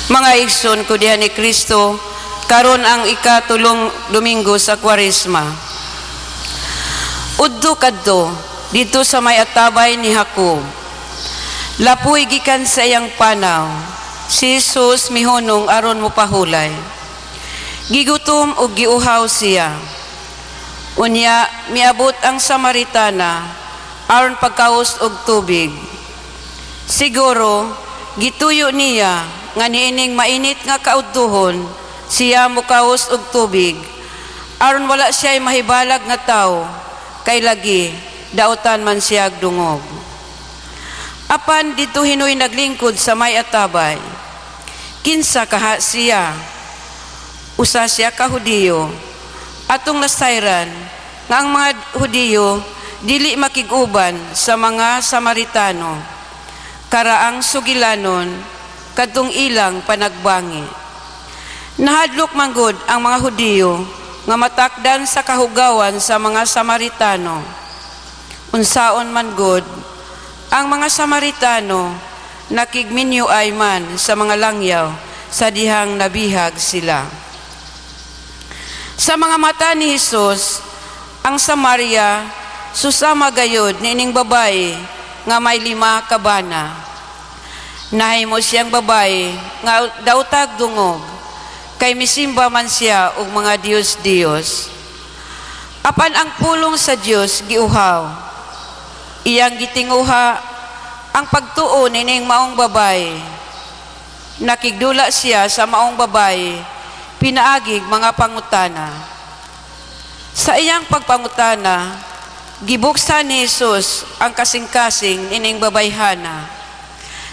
Mga igsoon ko diha ni Kristo, karon ang ikatulong Domingo sa Kwaresma. Udto kadto didto sa may atabay ni Jacob. Lapuy gikan sa iyang panaw, si Jesus mihunong aron mopahulay. Gigutom ug giuhaw siya. Unya miabot ang Samaritana aron pagkaus og tubig. Siguro gituyo niya nga niining mainit nga kaudtuhon siya mokaus og tubig aron wala siya mahibalag nga tawo, kay lagi dautan man siya dungog. Apan didto hinoy naglingkod sa may atabay. Kinsa kaha siya? Usa siya ka Hudiyo. Atong nasayran nga ang mga Hudiyo dili makig-uban sa mga Samaritano. Karaang sugilanon kadtong ilang panagbangi. Nahadlok manggod ang mga Hudiyo nga matakdan sa kahugawan sa mga Samaritano. Unsaon man gud, ang mga Samaritano nakigminyo ay man sa mga langyaw sa dihang nabihag sila. Sa mga mata ni Hesus, ang Samaria susama gayod niining babae nga may 5 ka bana. Nahimo siyang babae nga daotag dungog, kay misimba man siya og mga Dios-Dios. Apan ang pulong sa Dios giuhaw. Iyang gitinguha ang pagtuo nining maong babae. Nakigdula siya sa maong babae, pinaagig mga pangutana. Sa iyang pagpangutana, gibuksan ni Jesus ang kasing-kasing nining babayhana.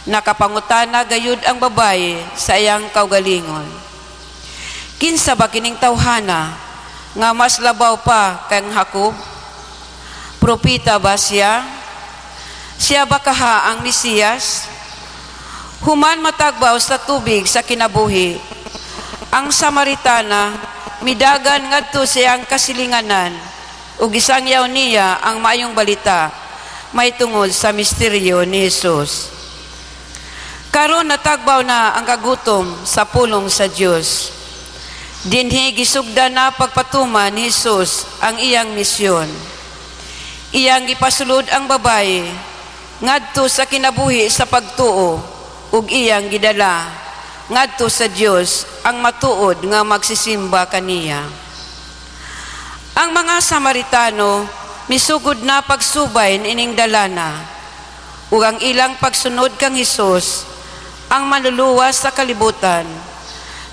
Nakapangutana gayud ang babae sa iyang kaugalingon. Kinsa ba kining tawhana nga mas labaw pa kang Jacob? Propita ba siya? Siya ba kaha ang Mesiyas? Human matagbaw sa tubig sa kinabuhi, ang Samaritana midagan ngadto siyang kasilinganan ug gisangyaw niya ang maayong balita may tungod sa misteryo ni Hesus. Karon natagbaw na ang kagutom sa pulong sa Dios. Dinhi gisugdan na pagpatuman ni Hesus ang iyang misyon. Iyang gipasulod ang babae ngadto sa kinabuhi sa pagtuo ug iyang gidala ngadto sa Dios ang matuod nga magsisimba kaniya. Ang mga Samaritano misugod na pagsubay niining dalana ug ang ilang pagsunod kang Hesus ang manluluwas sa kalibutan.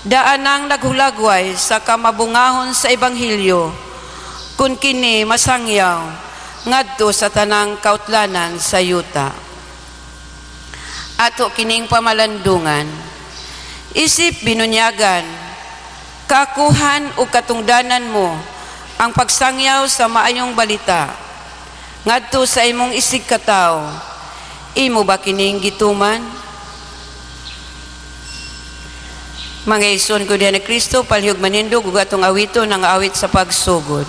Daan ang naghulagway sa kamabungahon sa ebanghelyo kun kini masangyaw ngadto sa tanang kautlanan sa yuta. Ato kining pamalandungan, isip binunyagan, kakuhan o katungdanan mo ang pagsangyaw sa maayong balita ngadto sa imong isig katawo. Imo ba kining gituman? Mga igsoon ko diha ni Kristo, palihog manindog ug atong awiton ang awit sa pagsugod.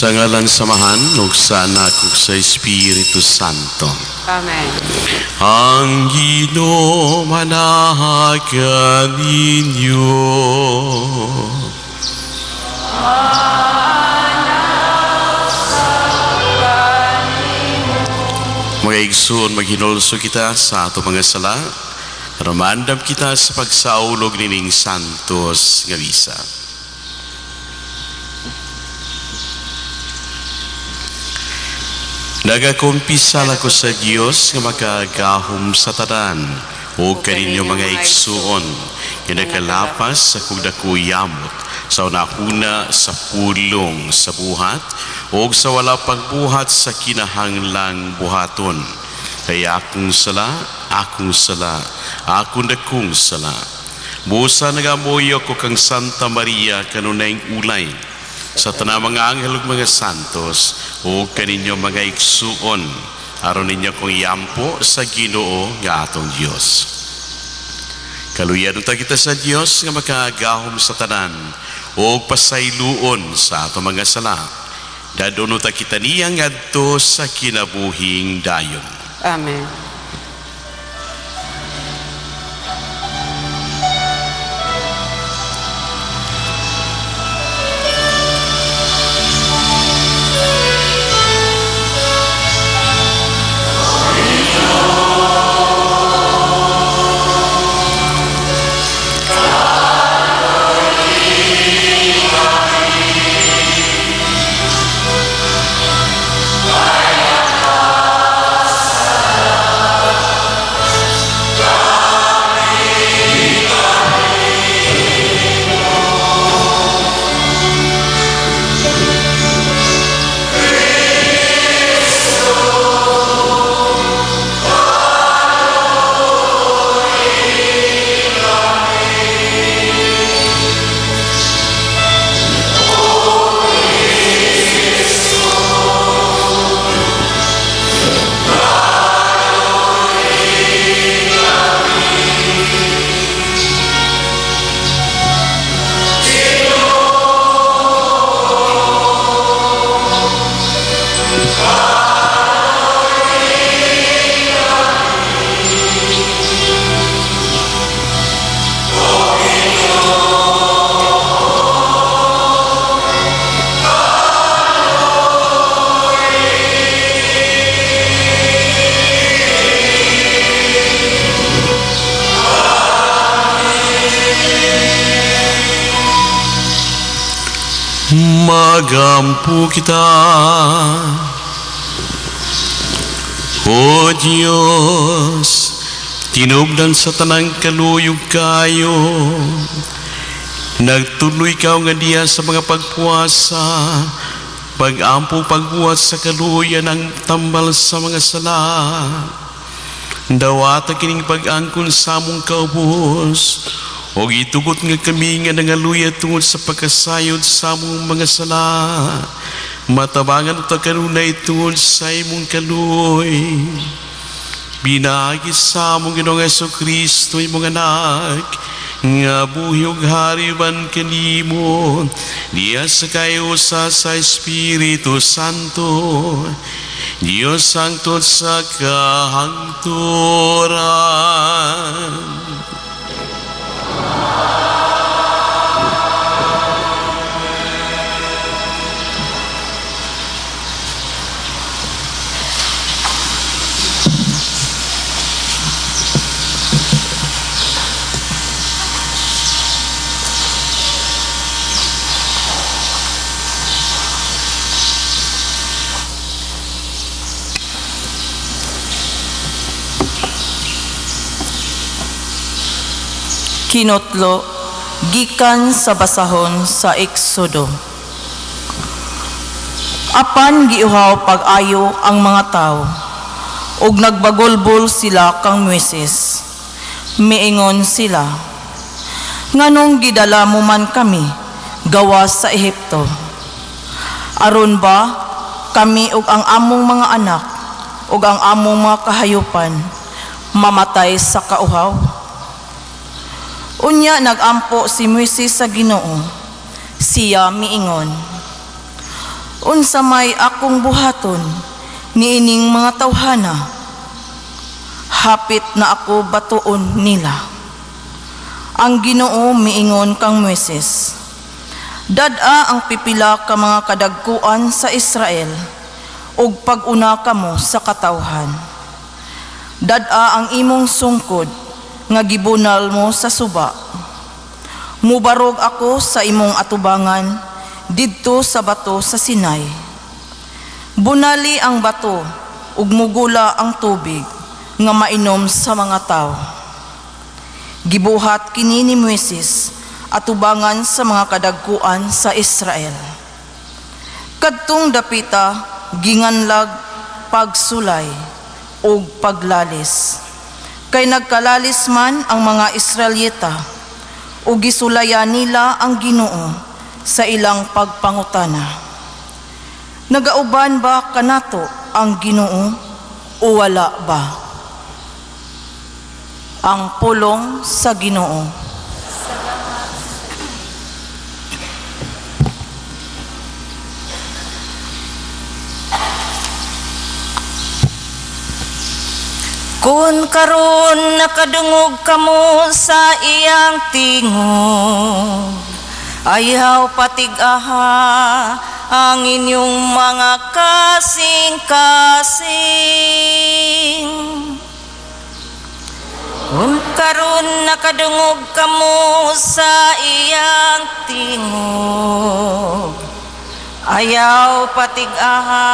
Sa ngalan sa Amahan ug sa Anak ug sa Espiritu Santo. Amen. Ang Ginoo manahagan ninyo. Mga igsoon, maghinulso kita sa ato mga sala, ramandam kita sa pagsaulog nining santos nga misa. Nagakumpisal ako sa Dios nga makagahom sa tanan ug kaninyo mga igsuon nga nakalapas sa akong dakuyamot sa unahuna, sa pulong, sa buhat ug sa wala pagbuhat sa kinahanglang buhaton. Kay akong sala, akong sala, akong dakong sala. Busa nagamuyo ko kang Santa Maria kanunayng ulay sa tanang mga anghel ug mga santos ug kaninyo mga igsuon, aron ninyo kong iampo sa Ginoo nga atong Dios. Kaluyan unta kita sa Dios nga makagahom sa tanan ug pasayloon sa atong mga sala. Dadon unta kita niya ngadto sa kinabuhing dayon. Amen. Magampo kita. O Diyos, tinubdan sa tanang kaluyog kayo. Nagtuloy ka nga diya sa mga pagpuasa, pag-ampo, pagbuhat sa kaluyan ang tambal sa mga sala. Dawata kining pag-angkon sa among kaubos, o itugot nga kami nga nangaluya tungod sa pagkasayod sa among mga sala. Matabangan uta kanunay tungod sa imong kaluoy. Binagi sa among Ginoong Hesukristo imong anak, nga buhi ug hari uban kanimo, diya sa kayusa sa Espiritu Santo, Diyos sangtod sa kahangturan. Kinotlo, gikan sa basahon sa Eksodo. Apan giuhaw pag-ayo ang mga tao, ug nagbagulbol sila kang Moises. Miingon sila, nganong gidala mo man kami gawas sa Ehipto? Aron ba kami ug ang among mga anak ug ang among mga kahayupan mamatay sa kauhaw? Unya nagampo si Moises sa Ginoo. Siya miingon, Unsa may akong buhaton niining mga tawhana? Hapit na ako batuon nila. Ang Ginoo miingon kang Moises, dad-a ang pipila ka mga kadagkuan sa Israel ug pag-una kamo sa katawhan. Dad-a ang imong sungkod nga gibunal mo sa suba. Mubarog ako sa imong atubangan didto sa bato sa Sinai. Bunali ang bato ug mugula ang tubig nga mainom sa mga tawo. Gibuhat kini ni Moises atubangan sa mga kadagkuan sa Israel. Kadtong dapita ginganlag pagsulay ug paglalis. Kay nagkalalis man ang mga Israelita ug gisulayan nila ang Ginoo sa ilang pagpangutana. Nagauban ba kanato ang Ginoo o wala ba? Ang pulong sa Ginoo. Kung karon nakadungog kamo sa iyang tingog, ayaw patig-aha ang inyong mga kasing-kasing. Kung karon nakadungog kamo sa iyang tingog, ayaw patig-aha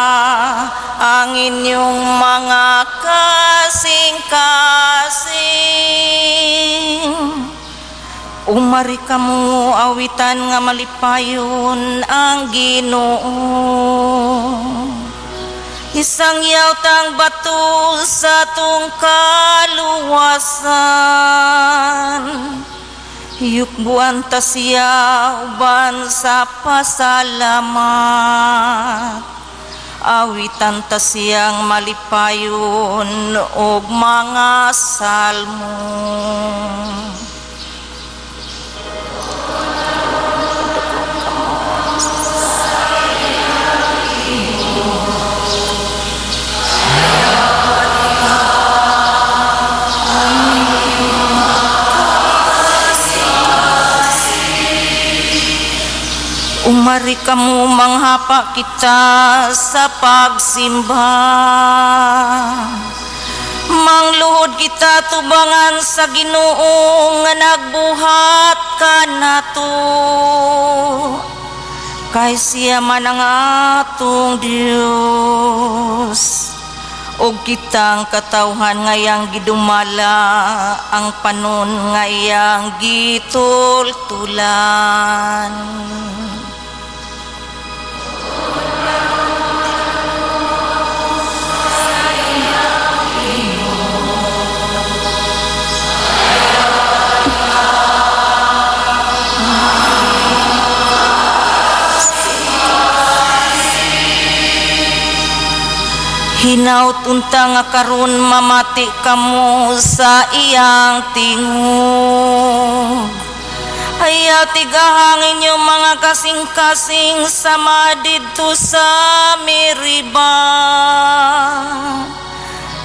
ang inyong mga kasing-kasing. Umari kamo awitan nga malipayon ang Ginoo. Isang yautang bato sa tong kaluwasan. Yukbuan ta siya uban sa pasalamat. Awitan ta siyang malipayon og mga salmo. Umari kamo manghapa kita sa pagsimba. Mangluhod kita tubangan sa Ginoo nga nagbuhat kanato. Kay siya man ang atong Dios. Og kitang katawhan nga iyang gidumala ang panon nga iyang gitultulan. Hinaut unta nga karon mamati kamo sa iyang tingog. Ayaw tigahang inyong mga kasing-kasing sama didto sa Meriba.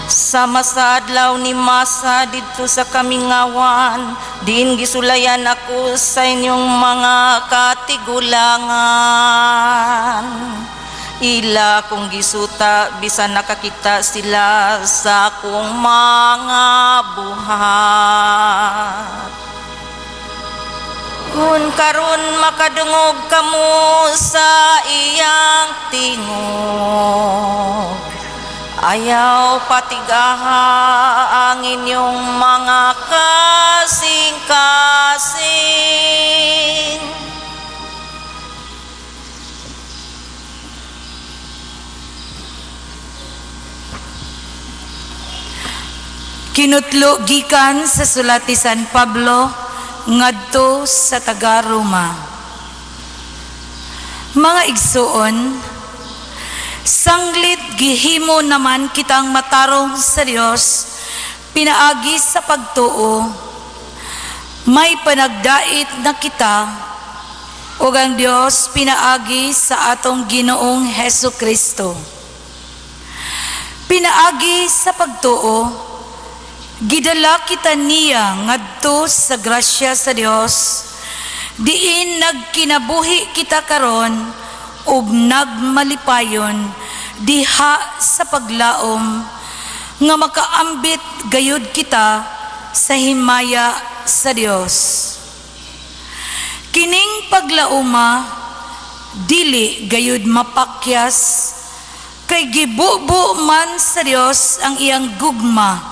Sama sa adlaw ni Masa didto sa kamingawan, diin gisulayan ako sa inyong mga katigulangan. Ila kong gisuta bisan nakakita sila sa akong mga buhat. Kung karon makadungog kamo sa iyang tingog, ayaw patigaha ang inyong mga kasing-kasing. Kinutlo gikan sa sulat ni San Pablo ngadto sa taga-Roma. Mga igsuon, sanglit gihimo naman kitang matarong sa Dios pinaagi sa pagtuo, may panagdait na kita ug ang Dios pinaagi sa atong Ginoong Hesus Kristo. Pinaagi sa pagtuo, gidala kita niya ngadto sa grasya sa Dios, diin nagkinabuhi kita karon ug nagmalipayon diha sa paglaom nga makaambit gayud kita sa himaya sa Dios. Kining paglauma dili gayud mapakyas, kay gibubo man sa Dios ang iyang gugma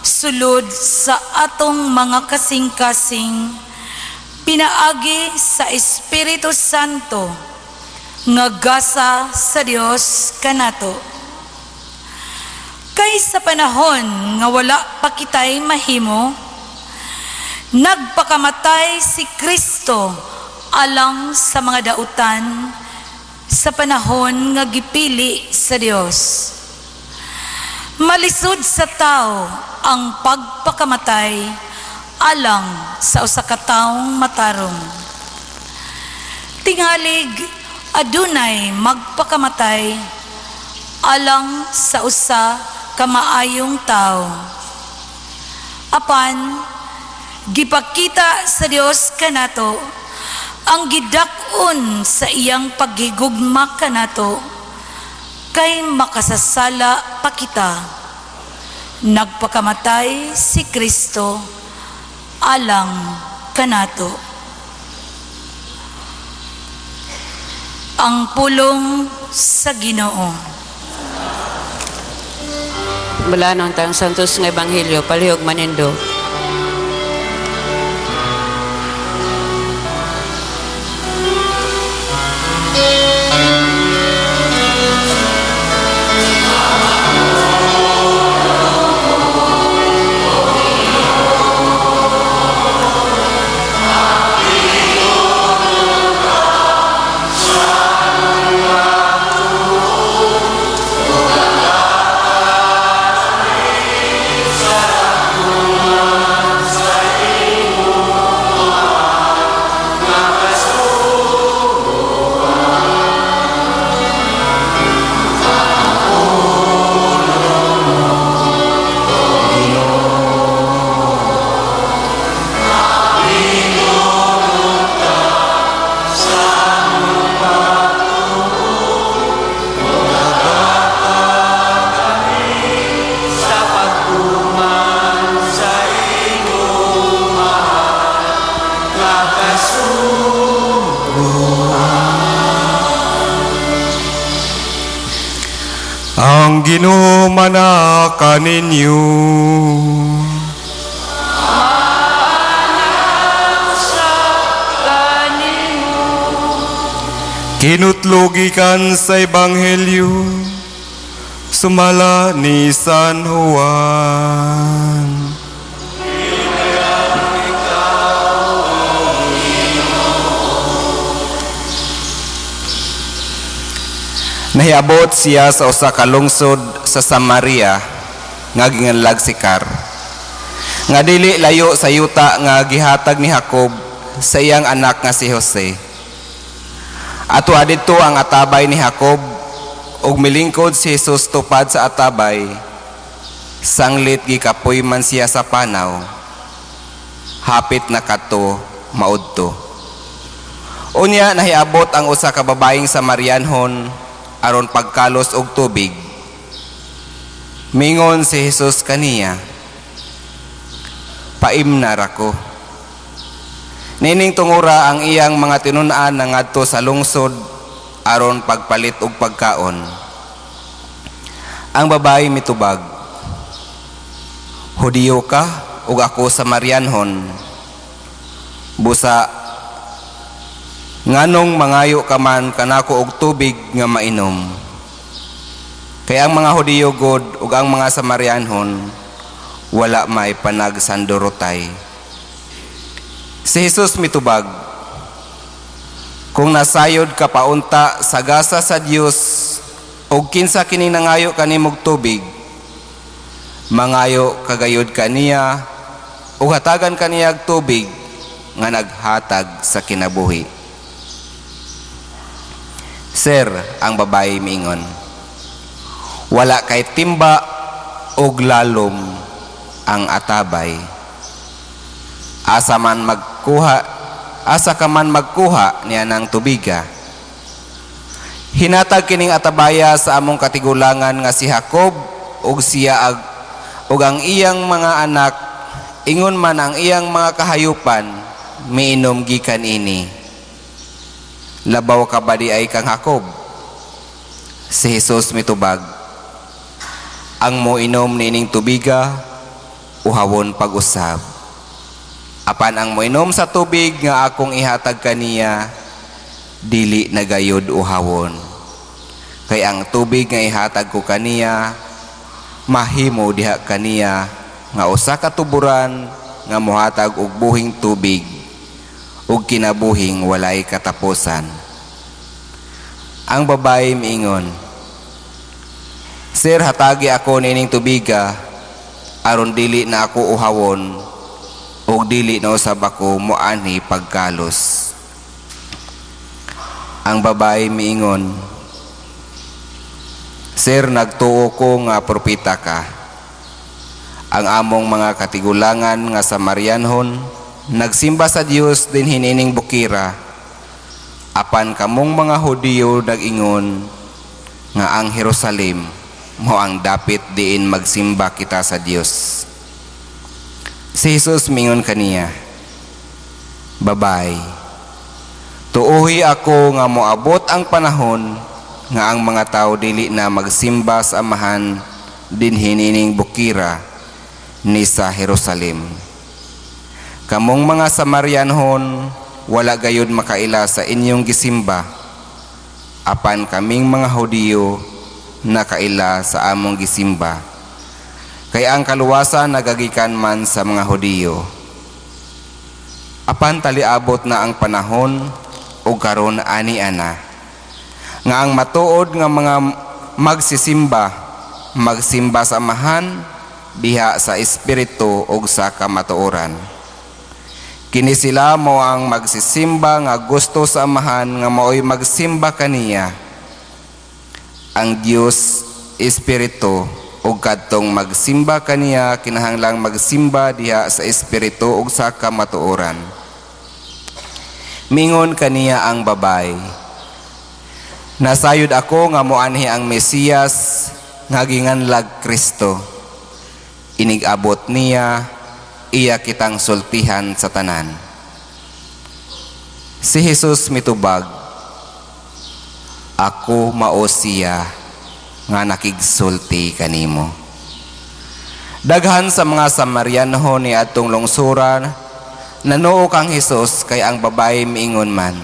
sulod sa atong mga kasing-kasing pinaagi sa Espiritu Santo nga gasa sa Dios kanato. Kay sa panahon nga wala pa kitay mahimo, nagpakamatay si Kristo alang sa mga dautan sa panahon nga gipili sa Dios. Malisod sa tao ang pagpakamatay alang sa usa ka taong matarong. Tingalig adunay magpakamatay alang sa usa ka maayong tao. Apan gipakita sa Dios kanato ang gidak-on sa iyang paghigugma kanato, kay makasasala pa kita. Nagpakamatay si Kristo alang kanato. Ang pulong sa Ginoo. Mula nang tang Santos nga Ebanghelyo, palihog manindog. Ang Ginoo manaka ninyo. Manaksa kanimo. Kinutlogikan sa Ebanghelyo sumala ni San Juan. Nahiabot siya sa usa ka lungsod sa Samaria nga ginganlag Sikar, nga dili layo sa yuta nga gihatag ni Jacob sa iyang anak nga si Jose. Ato adto ang atabay ni Jacob ug milingkod si Jesus tupad sa atabay. Sanglit gikapoy man siya sa panaw. Hapit na kadto maudto. Unya nahiabot ang usa ka babaeng Samarianhon aron pagkalos og tubig. Mingon si Jesus kaniya, "Paimna ra ko." Nining tungura ang iyang mga tinun-an na ngadto sa lungsod aron pagpalit og pagkaon. Ang babae mitubag, "Hudiyo ka ug ako Samarianhon. Busa nganong mangayo ka man kanako og tubig nga mainom?" Kay ang mga Hudiyo god ug ang mga Samarianhon wala may panagsandurotay. Si Jesus mitubag, "Kung nasayod ka paunta sa gasa sa Dios ug kinsa kini nangayo kanimog tubig, mangayo kagayod kaniya ug hatagan kaniyag tubig nga naghatag sa kinabuhi." Sir, ang babae miingon, wala kay timba og lalom ang atabay. Asa ka man magkuha niya ng tubiga? Hinatag kining atabaya sa among katigulangan nga si Jacob ug siya ug ang iyang mga anak, ingon man ang iyang mga kahayupan, miinom gikan ini. Labaw ka ba di ay kang Jacob? Si Jesus mitubag, ang moinom niining tubiga uhawon pag-usab. Apan ang moinom sa tubig nga akong ihatag kaniya, dili na gayod uhawon. Kay ang tubig nga ihatag ko kaniya, mahimo diha kaniya nga usa ka tuburan nga mohatag og buhing tubig ug kinabuhing walay katapusan. Ang babae miingon, Sir, hatagi ako niining tubiga aron dili na ako uhawon ug dili na usab ako moanhi pagkalos. Ang babae miingon, Sir, nagtuo ko nga propeta ka. Ang among mga katigulangan nga Samarianhon nagsimba sa Dios dinhi niining bukira. Apan kamong mga Hudiyo nag-ingon nga ang Jerusalem mo ang dapit diin magsimba kita sa Dios. Si Jesus mingon kaniya, Babay, tuohi ako nga moabot ang panahon nga ang mga tao dili na magsimba sa Amahan dinhi niining bukira ni sa Jerusalem. Kamong mga Samarianhon wala gayud makaila sa inyong gisimba, apan kaming mga Hudiyo nakaila sa among gisimba. Kay ang kaluwasan nagagikan man sa mga Hudiyo. Apan taliabot na ang panahon ug karon ani ana nga ang matuod nga mga magsisimba magsimba sa Amahan diha sa espiritu ug sa kamatuoran. Kini sila mo ang magsisimba nga gusto sa Amahan nga maoy magsimba kaniya. Ang Dios espiritu ug kadtong magsimba kaniya kinahanglang magsimba diha sa espiritu ug sa kamatuoran. Mingon kaniya ang babay, Nasayod ako nga moanhi ang Mesiyas nga ginganlag Kristo. Inig-abot niya, iya kitang sultihan sa tanan. Si Jesus mitubag, Ako mao siya nga nakigsulti kanimo. Daghan sa mga Samarianhon ni adtong lungsuran nanuo kang Hesus kay ang babae miingon man,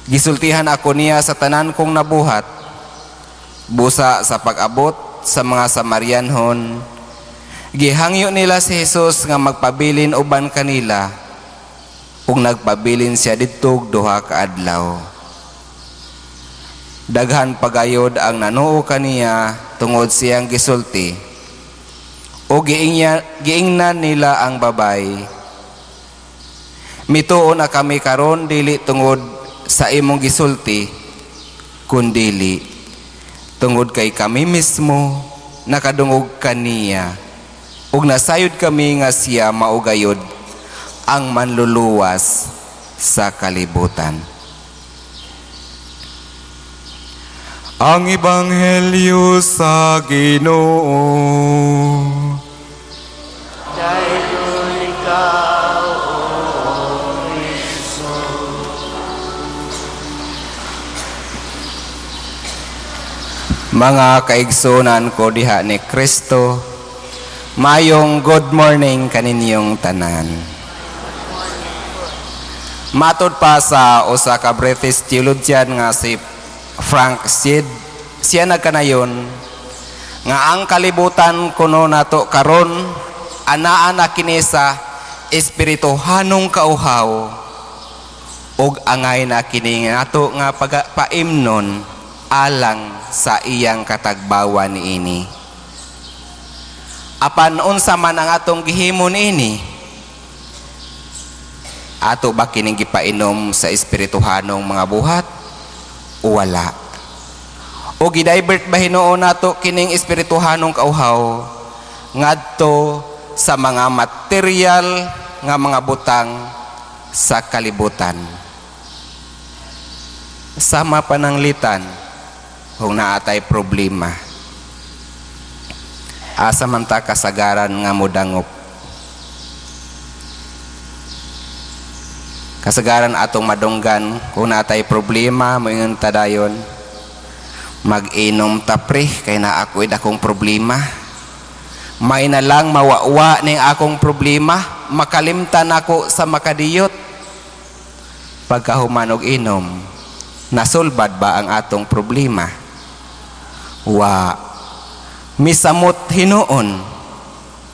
Gisultihan ako niya sa tanan kong nabuhat. Busa sa pag-abot sa mga Samarianhon, gihangyo nila si Jesus nga magpabilin uban kanila, ug nagpabilin siya didtog duha ka adlaw. Daghan pagayod ang nanuo kaniya tungod siyang gisulti, o giingnan nila ang babay, Mituo na kami karon dili tungod sa imong gisulti, kundili tungod kay kami mismo nakadungog kaniya, ug nasayod kami nga siya mao gayod ang manluluwas sa kalibutan. Ang Ebanghelyo sa Ginoo. Dayon ikaw, O Kristo. Mga kaigsunan ko diha ni Kristo, mayong good morning kaninyong tanan. Matod pa sa usa ka British theologian nga si Frank Seed, siya nagkanayon nga ang kalibutan kuno nato karon anaa na kini sa espirituhanong kauhaw ug angay na kini nato nga paimnon alang sa iyang katagbawan niini. Apan unsa man ang atong gihimo niini, ato ba kining gipainom sa espirituhanong mga buhat Wala. O gidivert ba hinuon nato kining espirituhanong kauhaw ngadto sa mga material nga mga butang sa kalibutan? Sama pananglitan kung naatay problema, asa man ta kasagaran nga modangop? Kasagaran atong madunggan kung naatay problema, moingon ta dayon, "Mag-inom ta, pre, kay naa ako'y dakong problema. May na lang mawawa ning akong problema, makalimtan ako sa makadiyot." Pagkahuman og inom, nasulbad ba ang atong problema? Wa. Misamot hinuon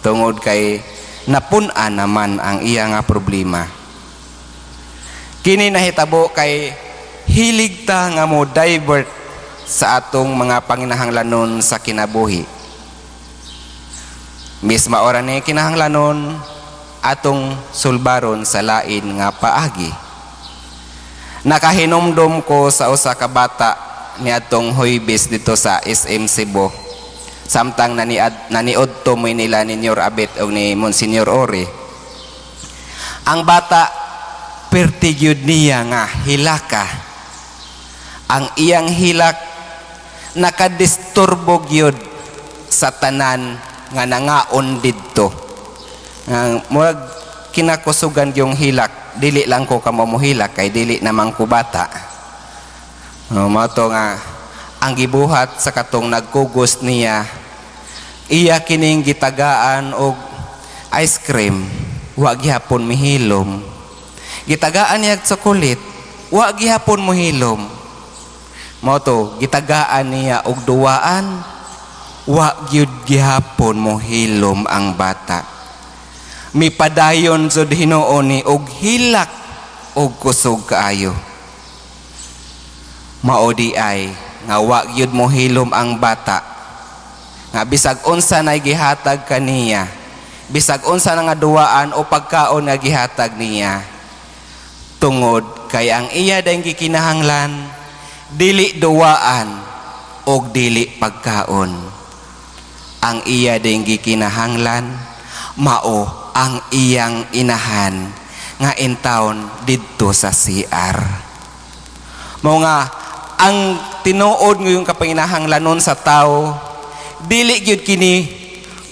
tungod kay napun-an naman ang iya nga problema. Kini nahitabo kay hilig ta nga mo divert sa atong mga panginahanglanon sa kinabuhi. Misma ora ni kinahanglanon, atong sulbaron sa lain nga paagi. Nakahinumdom ko sa usa ka bata niadtong Huybes dito sa SM Cebu. Samtang naniudto mo nila ni Nyor Abet o ni Monsignor Ori. Ang bata, perti gyud niya nga hilaka. Ang iyang hilak nakadisturbo gyud sa tanan nga nangaon didto. Nga murag kinakusugan yung hilak, dili lang ko kamo mohilak kay dili naman ko bata. No, mao to nga ang gibuhat sa katong nagkugos niya, iya kining gitagaan og ice cream, wa gihapon mihilom. Gitagaan niya og chocolate, wa gihapon mohilom. Mao to gitagaan niya og duwaan, wa gyud gihapon mohilom ang bata. Mipadayon jud hinuon ni og hilak og kusog kaayo. Mao di ay nga wa gyud mohilom ang bata, nga bisag unsa nay gihatag kaniya, bisag unsa na nga duwaan o pagkaon nga gihatag niya, tungod kay ang iya dayong gikinahanglan dili duwaan og dili pagkaon. Ang iya dayong gikinahanglan mao ang iyang inahan nga intawon didto sa CR. Mao nga ang tinuod ngayong kapanginahanglanon sa tao dili gyud kini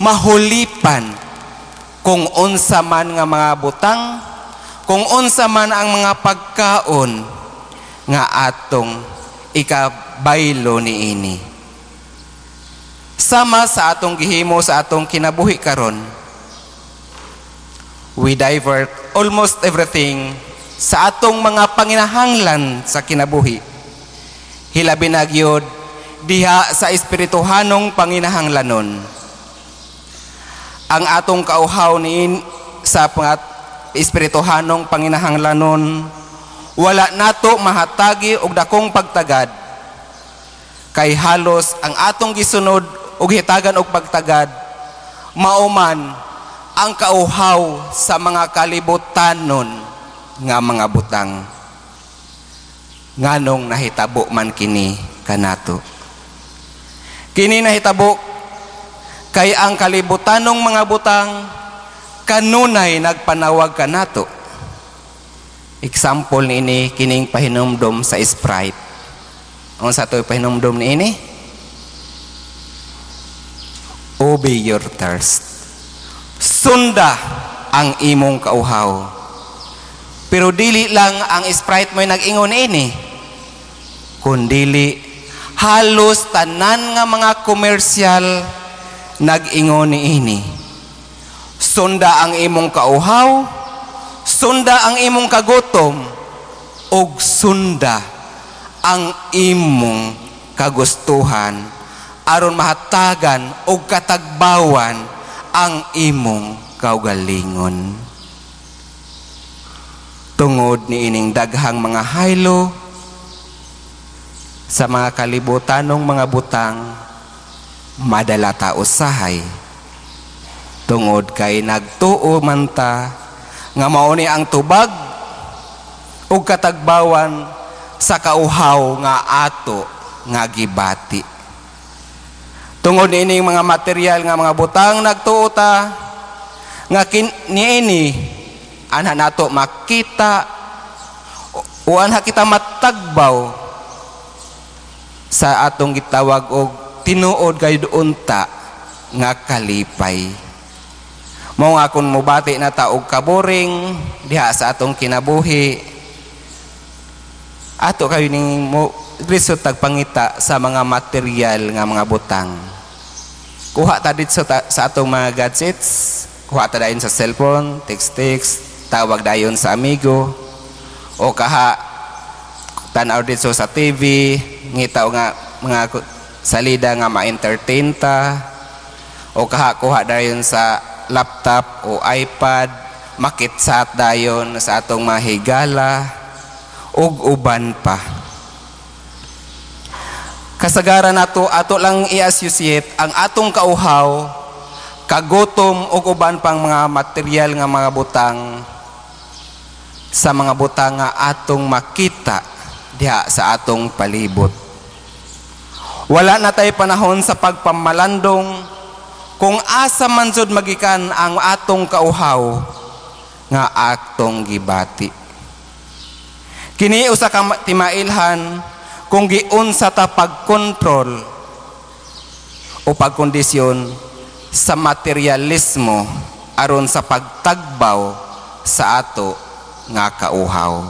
mahulipan kung unsa man nga mga butang, kung unsa man ang mga pagkaon nga atong ikabaylo niini. Sama sa atong gihimo sa atong kinabuhi karon, we divert almost everything sa atong mga panginahanglan sa kinabuhi. Hilabi na gyud diha sa espirituhanong panginahanglanon. Ang atong kauhaw niin sa espirituhanong panginahanglanon wala nato mahatagi og dakong pagtagad, kay halos ang atong gisunod og hitagan og pagtagad mao man ang kauhaw sa mga kalibutanon nga mga butang. Nganong nahitabo man kini kanato? Kini nahitabo kay ang kalibutanong mga butang kanunay nagpanawag kanato. Example niini kining pahinumdom sa Sprite. Unsa to'y pahinumdom niini? Obey your thirst. Sunda ang imong kauhaw. Pero dili lang ang Sprite mo'y nag-ingon niini, kundili halos tanan nga mga komersyal nag-ingon niini. Sunda ang imong kauhaw, sunda ang imong kagutom, ug sunda ang imong kagustuhan aron mahatagan og katagbawan ang imong kaugalingon. Tungod niining daghang mga haylo sa mga kalibutanong mga butang, madala ta usahay tungod kay nagtuo man ta nga mao ni ang tubag ug katagbawan sa sa kauhaw nga ato nga gibati. Tungod niining mga material nga mga butang, nagtuo ta nga niini anha nato makita o anha kita matagbaw sa atong gitawag og tinuod gayud unta nga kalipay. Mao nga kung mobati na ta og kaboring diha sa atong kinabuhi, ato kayo ning mo lisod tagpangita sa mga material nga mga butang. Kuha ta didto sa atong mga gadgets, kuha ta dayon sa cellphone, text text, tawag dayon sa amigo, o kaha tan-aw didto sa TV, ngita nga mga salida nga ma-entertain ta, o kaha kuha dayon sa laptop o iPad, makitsat dayon sa atong mga higala ug uban pa. Kasagaran nato, ato lang i-associate ang atong kauhaw, kagutom ug uban pang mga material nga mga butang sa mga butang nga atong makita diha sa atong palibot. Wala na tay panahon sa pagpamalandong kung asa man jud magikan ang atong kauhaw nga atong gibati. Kini usa ka timailhan kung giunsa ta pagkontrol o pagkondisyon sa materialismo aron sa pagtagbaw sa ato nga kauhaw.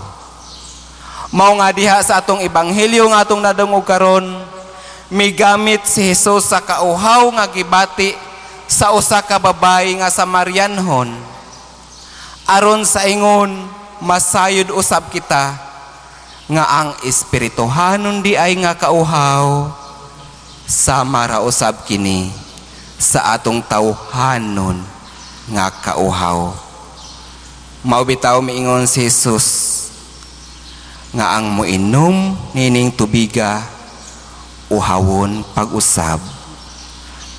Mao nga diha sa atong ebanghelyo nga atong nadungog karon, migamit si Hesus sa kauhaw nga gibati sa usa ka babayi nga Samarianhon aron sa ingon masayod usab kita nga ang espirituhanon di ay nga kauhaw sama ra usab kini sa atong tawhanon nga kauhaw. Mao bitaw miingon si Jesus nga ang moinom nining tubiga uhawon pag-usab,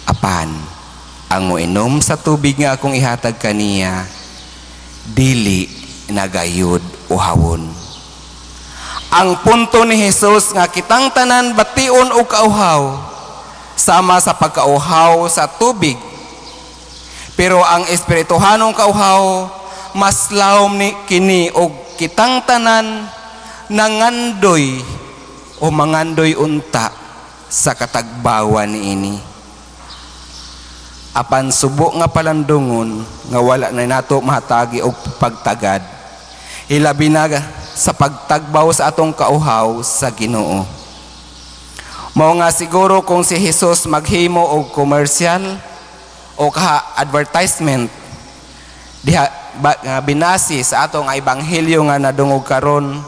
apan ang moinom sa tubig nga akong ihatag kaniya dili nagayod uhawon. Ang punto ni Jesus nga kitang tanan bation og kauhaw sama sa pagkauhaw sa tubig, pero ang espirituhanong kauhaw mas lawom ni kini og kitang tanan nangandoy o mangandoy unta sa katagbawan niini. Apan subo nga palandungon nga wala na nato mahatagi og pagtagad, hilabi na sa pagtagbaw sa atong kauhaw sa Ginoo. Mao nga siguro kung si Jesus maghimo og commercial o kaha advertisement diha nga binasi sa atong ebanghelyo nga nadungog karon,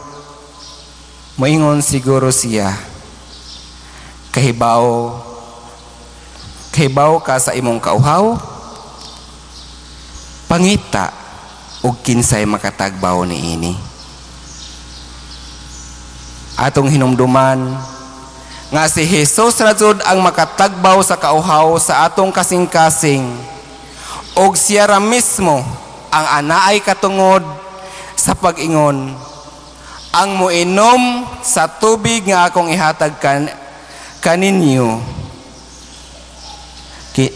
moingon siguro siya, kahibaw ka sa imong kauhaw, pangita og kinsay makatagbaw niini. Atong hinumduman nga si Jesus ra jud ang makatagbaw sa kauhaw sa atong kasing-kasing, og siya ra mismo ang anaay katungod sa pag-ingon, ang moinom sa tubig nga akong ihatag kaninyo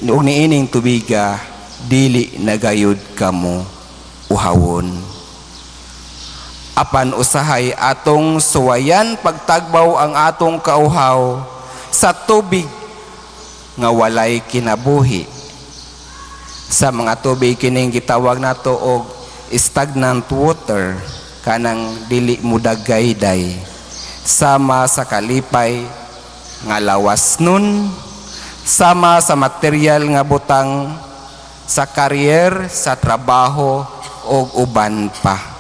ug niining tubiga dili nagayod kamo uhawon. Apan usahay atong suwayan pagtagbaw ang atong kauhaw sa tubig nga walay kinabuhi. Sa mga tubig kining gitawag nato og stagnant water, kanang dili mudagayday, sama sa kalipay nga lawas nun, sama sa material nga butang, sa career, sa trabaho og uban pa.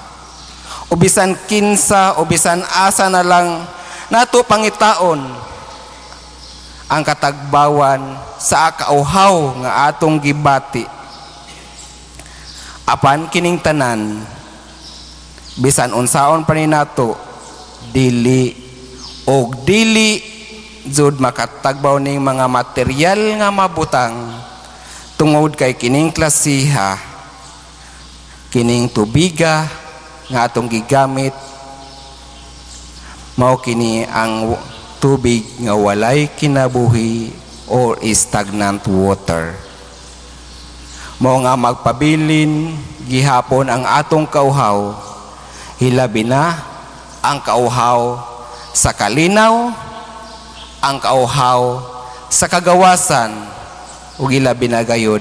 O bisan kinsa o bisan asa na lang nato pangitaon ang katagbawan sa kauhaw nga atong gibati. Apan kining tanan, bisan unsaon pa ni nato, dili og dili jud makatagbaw ning mga material nga mabutang, tungod kay kining klasiha, kining tubiga nga atong gigamit, Mao kini ang tubig nga walay kinabuhi or stagnant water. Mao nga magpabilin gihapon ang atong kauhaw, hilabi na ang kauhaw sa kalinaw, ang kauhaw sa kagawasan, ug hilabi na gayud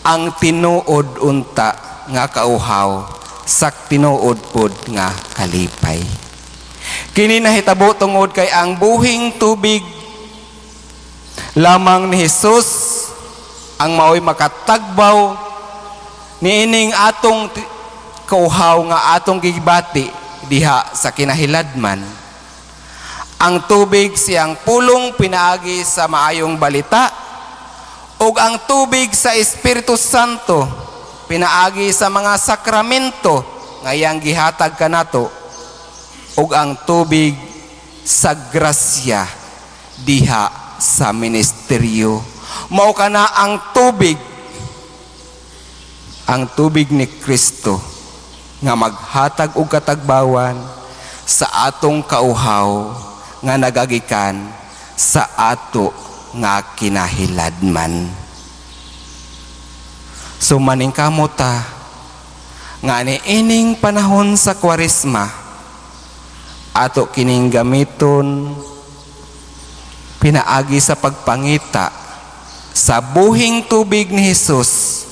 ang tinuod unta nga kauhaw sa tinuod pod nga kalipay. Kini nahitabo tungod kay ang buhing tubig lamang ni Hesus ang maoy makatagbaw niining atong kauhaw nga atong gibati diha sa kinahiladman. Ang tubig siyang pulong pinaagi sa maayong balita, ug ang tubig sa Espiritu Santo pinaagi sa mga sakramento nga iyang gihatag kanato, ug ang tubig sa grasya diha sa ministeryo. Mao kana ang tubig, ang tubig ni Kristo nga maghatag og katagbawan sa atong kauhaw nga nagagikan sa ato nga kinahiladman. So maningkamot ta nga niining panahon sa Kwaresma ato kining gamiton pinaagi sa pagpangita sa buhing tubig ni Hesus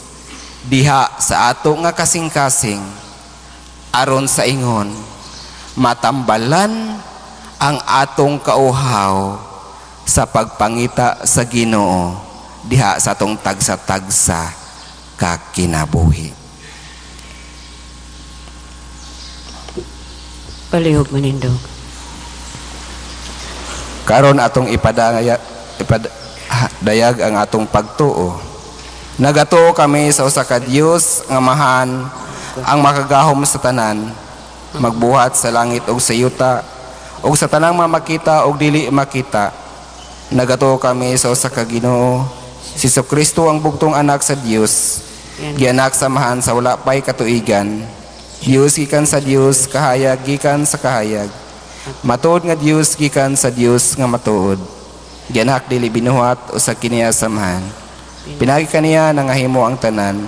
diha sa ato nga kasing-kasing, aron sa ingon matambalan ang atong kauhaw sa pagpangita sa Ginoo diha sa atong tagsa-tagsa ka kinabuhi. Palihog manindog. Karon atong ipadayag ang atong pagtuo. Nagatuo kami sa usa ka Dios nga Amahan, ang makagahom sa tanan, magbuhat sa langit ug sa yuta, ug sa tanang mamakita ug dili makita. Nagatuo kami sa usa ka Ginoo, si Jesucristo ang bugtong anak sa Dios, gianak sa Amahan sa wala pay katuigan. Dios gikan sa Dios, kahayag gikan sa kahayag. Matuod nga Dios gikan sa Dios nga matuod. Gianak dili binuhat usa kiniya sa Amahan. Pinagi kaniya nangahimo ang tanan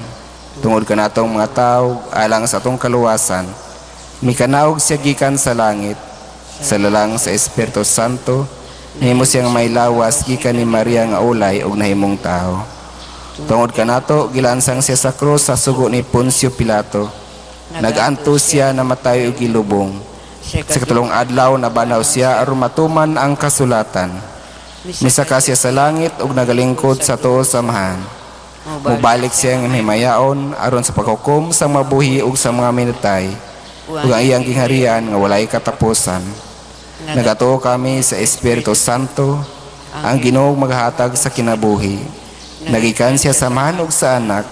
tungod kanatong mga tawo alang sa atong kaluwasan. Mikanaog siya gikan sa langit sa lalang sa Espiritu Santo. Nahimo siyang may lawas gikan ni Maria nga ulay ug nahimong tawo. Tungod kanato gilansang siya sa krus sa sugo ni Poncio Pilato. Nagantos siya namatay ug gilubong. Sa katulong adlaw nabanaw siya aron matuman ang kasulatan. Misaka siya sa langit ug nagalingkod sa tuo sa Amahan. Mubalik siya nga himayaon aron sa paghukom sa mabuhi ug sa mga minatay, ug ang iyang gingharian nga walay katapusan. Nagatuo kami sa Espiritu Santo, ang Ginoo maghatag sa kinabuhi. Nagikan siya sa Amahan ug sa Anak,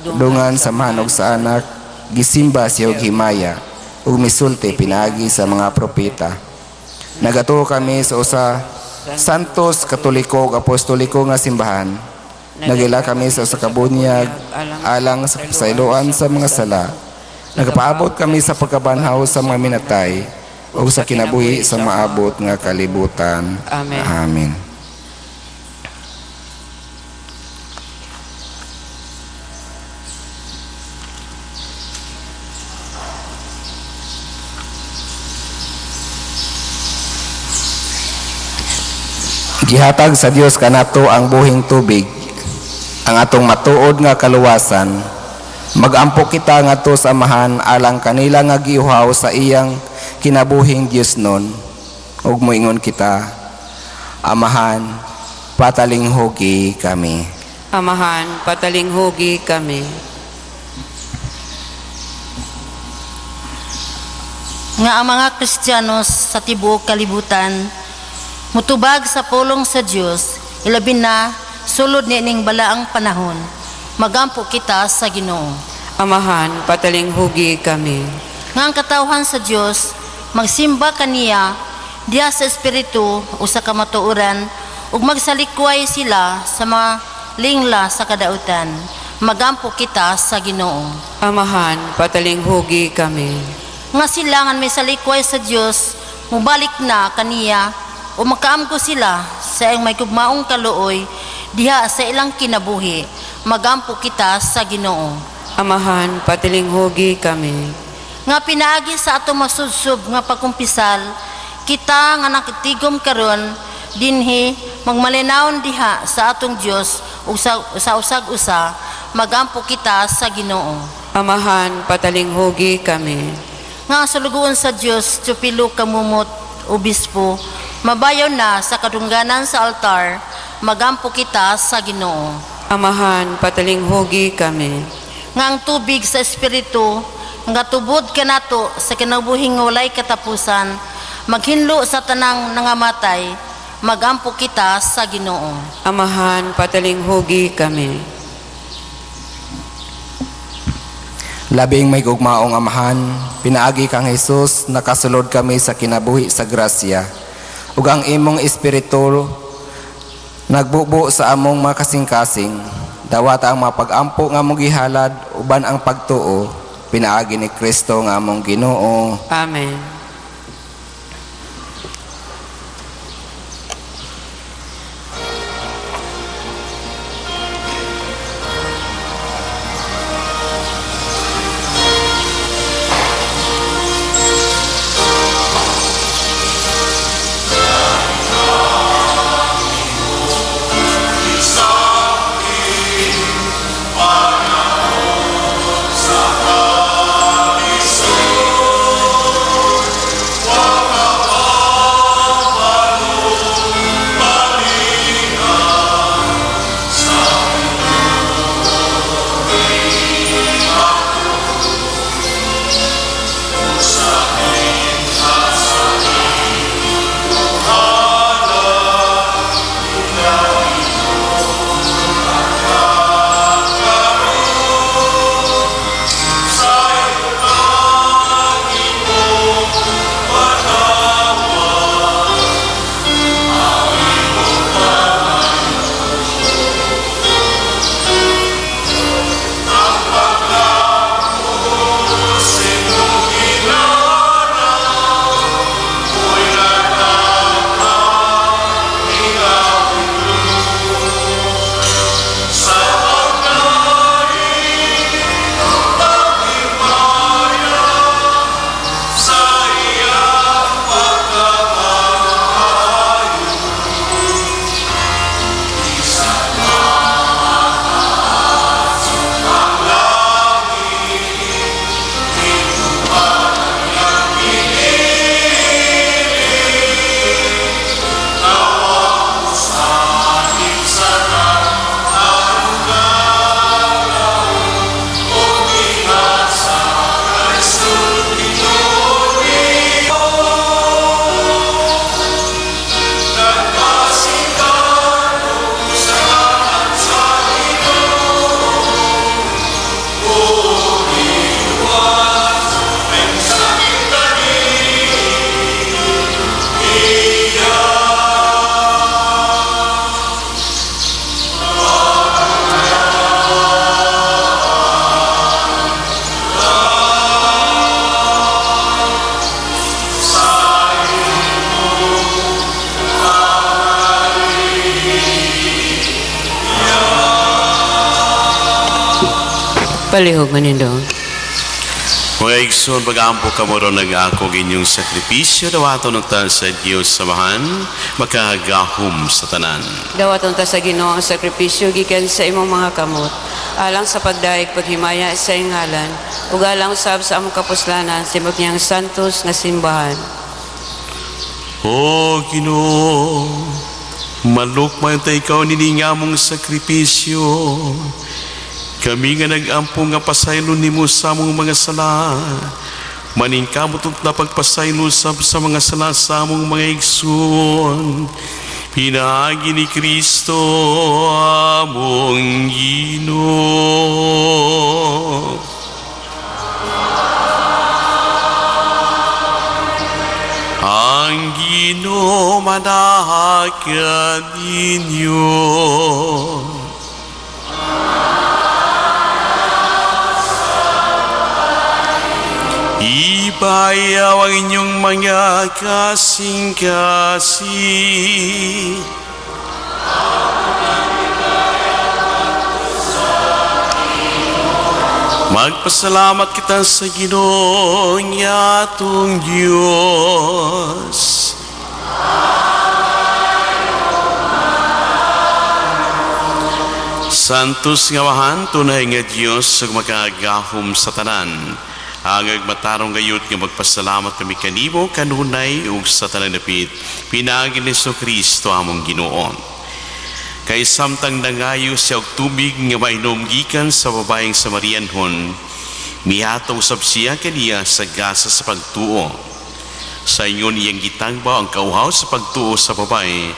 dungan sa Amahan ug sa Anak, gisimba siya og himaya ug misulti pinaagi sa mga propeta. Nagatuo kami sa usa Santos, Katoliko ug Apostoliko nga simbahan. Nagila kami sa usa ka bunyag alang sa pasayloan sa mga sala. Nagapaabot kami sa pagkabanhaw sa mga minatay ug sa kinabuhi sa maabot nga kalibutan. Amen. Amen. Gihatag sa Dios kanato ang buhing tubig, ang atong matuod nga kaluwasan. Magampo kita ngadto sa Amahan alang kanila nga giuhaw sa iyang kinabuhing Dios nun. Ug moingon kita, Amahan, patalinghugi kami. Amahan, patalinghugi kami. Nga ang mga Kristiyanos sa tibuok kalibutan mutubag sa pulong sa Dios, ilabi na sulod niining balaang panahon. Magampo kita sa Ginoo. Amahan, patalinghugi kami. Nga ang katawhan sa Dios magsimba kaniya diha sa espiritu o sa kamatuoran, ug magsalikway sila sa mga lingla sa kadautan. Magampo kita sa Ginoo. Amahan, patalinghugi kami. Nga silangan may salikway sa Dios, mubalik na kaniya o makaamgo sila sa iyang may gugmaong kaluoy diha sa ilang kinabuhi. Magampo kita sa Ginoo. Amahan, patilinghugi kami. Nga pinaagi sa atong masudsub nga pagkumpisal, kita nga nakitigom karon dinhi magmalinawon diha sa atong Dios ug sa usag-usa, magampo kita sa Ginoo. Amahan, patalinghugi kami. Nga sulugoon sa Dios Teofilo Camomot, obispo, mabayaw na sa kadungganan sa altar, magampo kita sa Ginoo. Amahan, patalinghugi kami. Nga ang tubig sa espiritu nga tubod kanato sa kinabuhing walay katapusan, maghinlo sa tanang nangamatay, magampo kita sa Ginoo. Amahan, patalinghugi kami. Labing may gugmaong Amahan, pinaagi kang Hesus, nakasulod kami sa kinabuhi sa grasya. Ug ang imong espiritu nagbubo sa among mga kasing-kasing. Dawata ang mga pag-ampo nga among gihalad uban ang pagtuo, pinaagi ni Kristo nga among Ginoo. Amen. Palihog manindong. Mga igsoon, pag-ampo kamo ron nag-akog inyong sakripisyo, dawaton ta sa Diyos samahan, makagahom sa tanan. Dawaton ta sa Ginoo ang sakripisyo gikan sa imong mga kamot, alang sa pagdaig paghimaya sa iyang ngalan, ug alang usab sa among kapuslanan, simok niyang santos nga simbahan. O Ginoo, malukman ta ikaw nining among sakripisyo. Kami nga nag-ampo nga pasaylo nimo sa among mga sala, maningkamot na pagpasaylo sab sa mga sala sa among mga igsoon. Pinaagi ni Kristo among Ginoo. Ang Ginoo manahagan ninyo. Ibayaw ang inyong mga kasing-kasi. Magpasalamat kita sa Ginoong atong Diyos. Santos nga wahan, tunay nga Diyos ug makagahom sa tanan. Ang agmatarong gayud nga magpasalamat kami kanimo kanunay ug sa tanang dapit pinaagi ni Kristo among Ginoo. Kay samtang nangayo siya og tubig nga mainom gikan sa babaeng Samarianhon, mihatong usab siya kaniya sa gasa sa pagtuo. Sa ingon iyang gitangbaw ang kauhaw sa pagtuo sa babae,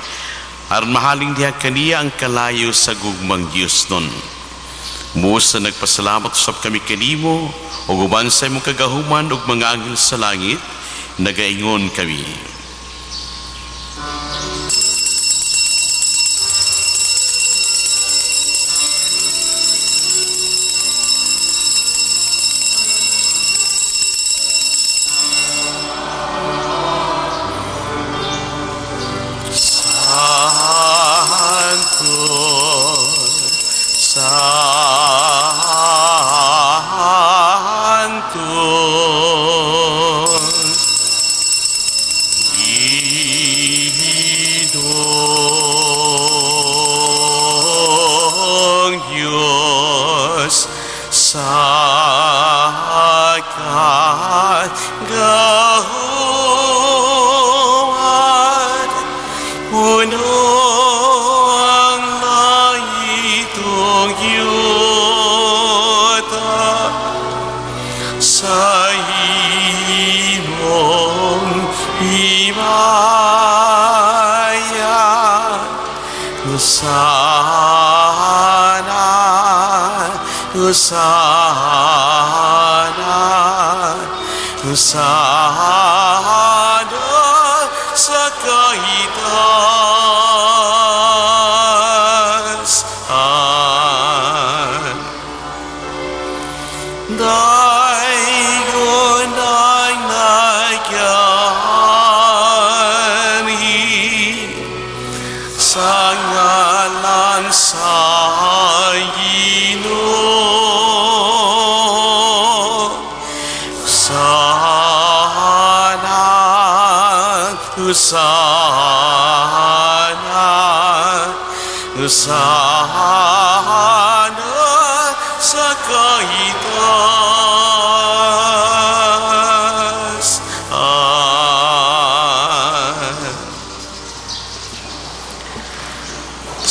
aron mahaling diha kaniya ang kalayo sa gugmang Dios nun. Musa nagpasalamat usab kami kanimo ug uban sa imong kagahuman ug mga anghel sa langit, nagaingon kami.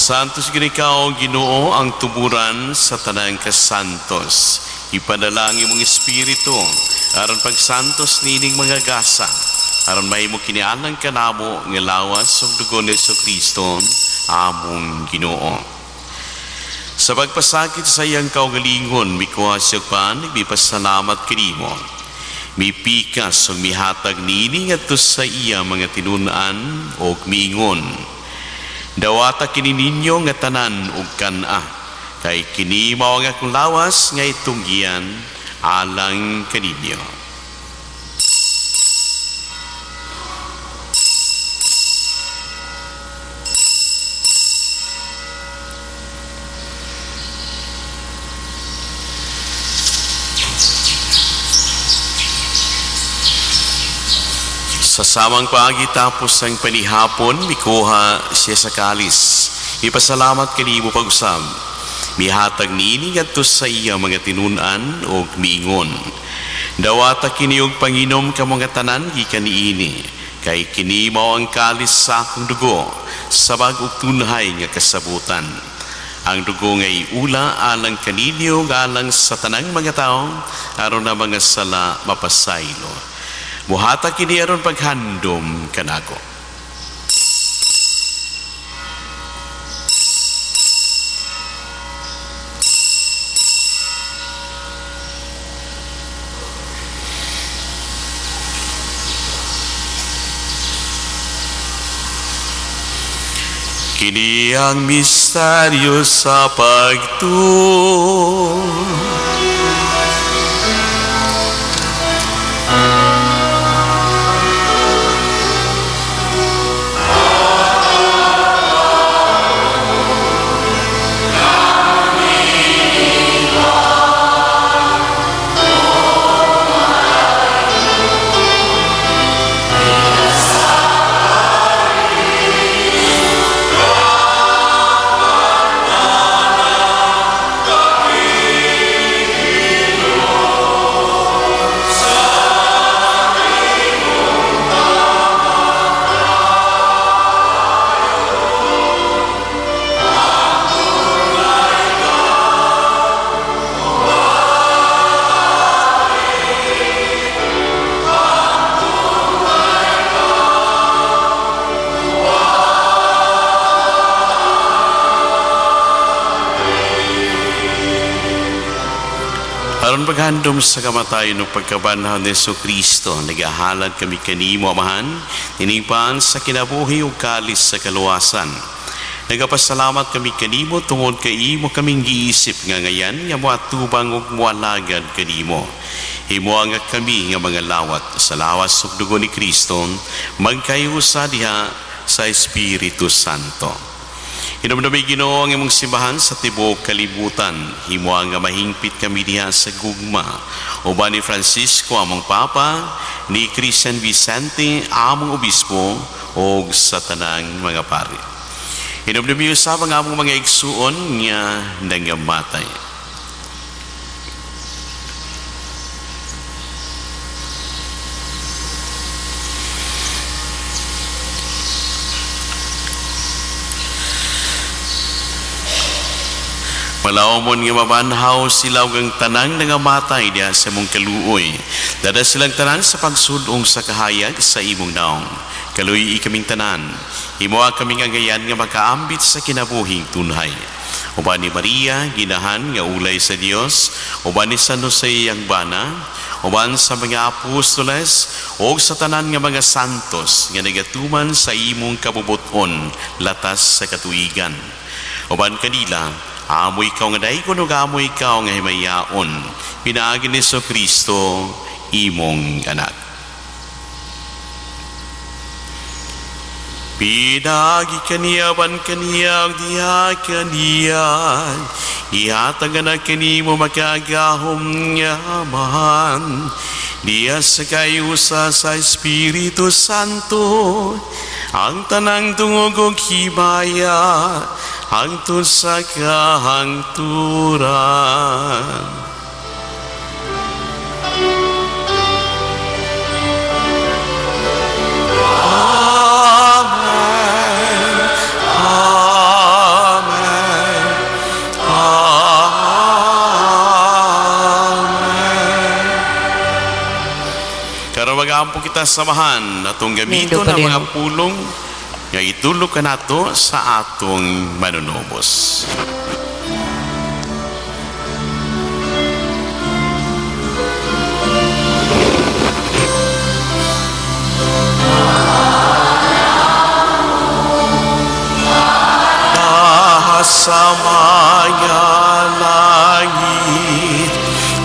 Santos gid ikaw, Ginoo, ang tuburan sa tanang kasantos. Ipanalangin mong espiritu aron pagsantos nining mga gasa, aron mahimo kini alang kanamo nga lawas ug dugo ni Kristo among Ginoo. Sa pagpasakit sa iyang kaugalingon, mikuha siya pan, mipasalamat kanimo. Mipikas ug mihatag niini ngadto sa iya mga tinun-an ug miingon. Dawata kini ninyo nga tanan ug kan-a, kay kini mao ang akong lawas nga itunggian alang kaninyo. Sa samang paagi tapos ang panihapon, mikuha siya sa kalis. Ipasalamat kanimo pag-usab. Mihatag niini ngadto sa iya mga tinun-an og miingon. Dawata kini og panginom ka mga tanan gikan niini, kay kini mao ang kalis sa akong dugo sa bag-ong tunhay nga kasabutan. Ang dugo nga iula alang kaninyo alang sa tanang mga tawo aron na mga sala mapasaylo. Muhata kini aron paghandom kanako. Kini ang misteryo sa pagtuo. Aron paghandom sa kamatayon ug pagkabanhaw ni Hesukristo, nagahalad kami kanimo, Amahan, tiningpaan sa kinabuhi ug kalis sa kaluwasan. Nagapasalamat kami kanimo tungod kay imo kaming giisip nga ngayan nga moatubang ug moalagad kanimo. Himoa nga kami nga mga lawat sa lawas ug dugo ni Kristo, magkayusa diha sa Espiritu Santo. Hinumdumi Ginoo ang imong simbahan sa tibuok kalibutan. Himoa nga mahingpit kami diha sa gugma. Uban ni Francisco among Papa, ni Christian Vicente among Obispo, ug sa tanang mga pari. Hinumdumi usab ang among mga igsuon nga nangamatay. Palaumon nga mabanhaw sila ug ang tanang nangamatay diha sa imong kaluoy. Dada silang tanan sa pagsudong sa kahayag sa imong naong. Kaluoy kaming tanan. Himoa kaming angayan nga makaambit sa kinabuhing tunhay. Uban ni Maria, ginahan nga ulay sa Dios, uban ni San Jose ang bana, uban sa mga apostoles ug sa tanan nga mga santos nga nagatuman sa imong kabubuton latas sa katuigan. Uban kanila, amoy ikaw nga daygon ug amoy ikaw nga himayaon, pinaagi ni Hesukristo imong anak. Pinaagi kaniya ban kaniya ug diha kaniya, ihatag na kanimo makagahom nga Amahan, diha sa kayusa sa Espiritu Santo, ang tanang tungog ug himaya hangtod sa kahangturan. Amen. Amen. Amen. Karon mag-ampo kita samahan atong gamiton ang mga pulong nga itulog ka nato sa atong manunubos. Sa mga langit,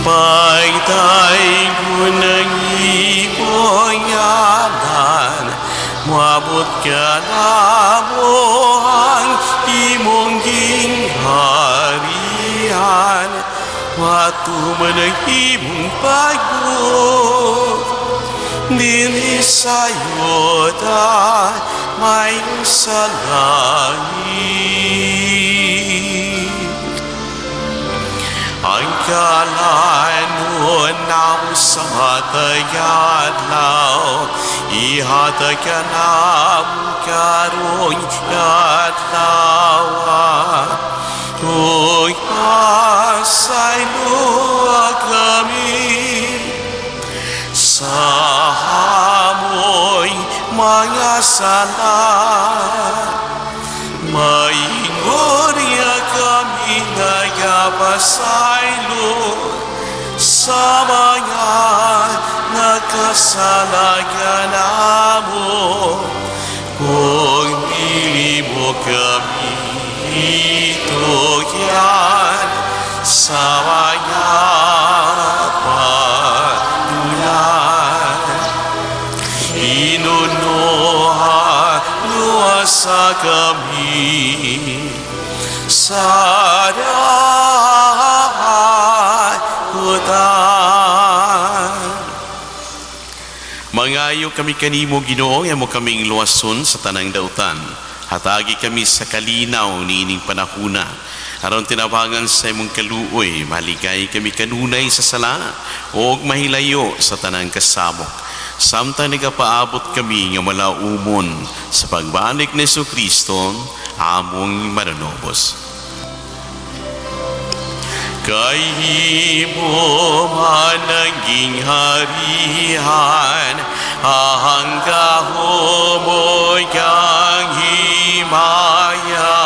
pagtaygo ng imong ngalan, moabot ka namo ang imong gingharian, matuman ang imong pagbuot, dinhi sa yuta, mayo sa langit. Ang kalanon namo sa matag adlaw, ihatag ka namo karong adlaw. Ug pasayloa kami sa amoy mga sala, maingon niya kami nagapasaylo sa mga nakasalagan namo. Kung dili mo kami itugyan sa mga padulan, inunoha luwasa kami sa dakutan. Mangayo kami kanimo, Ginoo, nga mo kaming luwason sa tanang dautan. Hatagi kami sa kalinaw niining panahuna. Aron tinabangan sa imong kaluoy, maligay kami kanunay sa sala ug mahilayo sa tanang kasamok. Samtang nagapaabot kami nga malaumon sa pagbalik ni Hesukristo, among manunubos. Kay imo man naging harihan, ang gahom ug ang himaya,